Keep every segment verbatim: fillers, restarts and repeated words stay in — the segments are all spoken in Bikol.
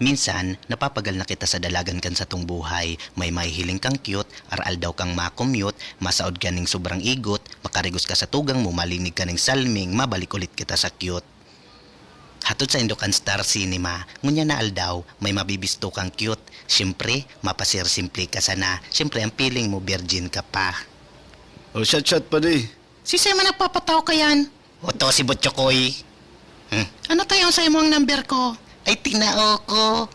Minsan, napapagal na kita sa dalagan kan satong buhay. May mahihiling kang cute, aral daw kang makomyot, masaod ka ning sobrang igot, makarigos ka sa tugang mo, malinig ka ning salming, mabalik ulit kita sa cute. Hatod sa indo kan Star Cinema, ngunyan na aldaw, may mabibisto kang cute. Siyempre, mapasir-simple ka sana. Siyempre, ang piling mo, virgin ka pa. O, shot-shot pa di. Si Sema nagpapataw ka yan. Oto si Butchokoy. Ano tayo sa imong number ko? Ay, tinao ko.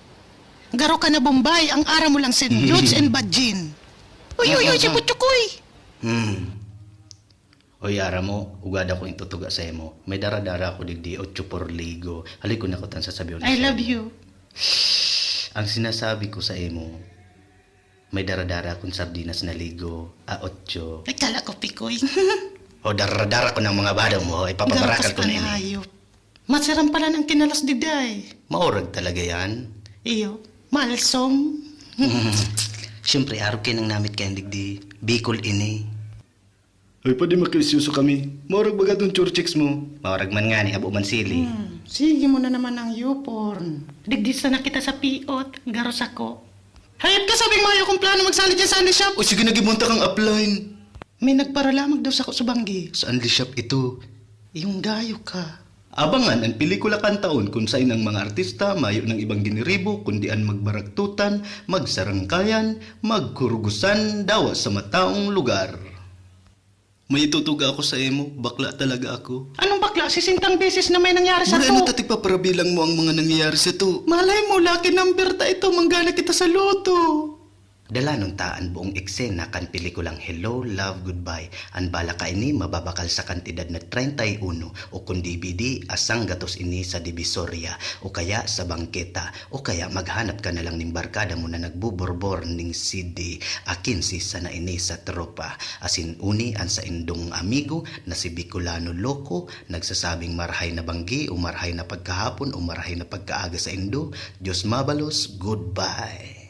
Garo ka na Bombay, ang ara mo lang si Dudes and Badjin. Uy, uy, uy, si Butchokoy! Hmm. Oy, ara mo, ugad ako intutuga sa imo. May dara-dara ako digdi, ocho por ligo. Hali ko na ko tan sasabihan I love you. Ang sinasabi ko sa imo, may dara-dara akong sardinas na ligo, a ocho. Ay, kala ko pikoy. O dara-dara ko ng mga bado mo, ipapabarakal ko na ini. Masiram pala ng kinalas diday. Maurag talaga yan. Iyo, malsom. Siyempre, arog kayo nang namit kayo digdi. Bicol ini. Ay, pwede makiusyoso kami. Maurag baga tong churchicks mo. Maurag man nga ni, abo man sili. Hmm, sige mo na naman ang youporn. Digdi sana kita sa piot, garos ako. Hayop ka, sabing mayo kong plano magsali dyan sa Andy Shop. O sige, nagimunta kang upline. May nagparalamag daw sako sa banggi. Sa Andy Shop ito. Yung gayo ka. Abangan ang pelikula kan taon kun sain ang mga artista mayo nang ibang giniribo kundi an magbaraktutan, magsarangkayan, magkurugusan dawa sa mataong lugar. May itutuga ako sa imo, bakla talaga ako. Anong bakla? Sisintang beses na may nangyari sa Murano to. Tati paparabilang mo ang mga nangyayari sa to. Malay mo, lucky number ta ito, manggana kita sa loto. Dalanon ta an buong eksena kan pelikulang Hello, Love, Goodbye. An bala kaini mababakal sa kantidad na treinta y uno o kun D V D, asang gatos ini sa Divisoria o kaya sa bangketa o kaya maghanap ka na lang ning barkada mo na nagbuborbor ning C D. Akin si sana ini sa tropa. Asin uni an saindong amigo na si Bicolano Loco, nagsasabing marhay na banggi o marhay na pagkahapon o marhay na pagkaaga sa indo. Diyos mabalos, goodbye.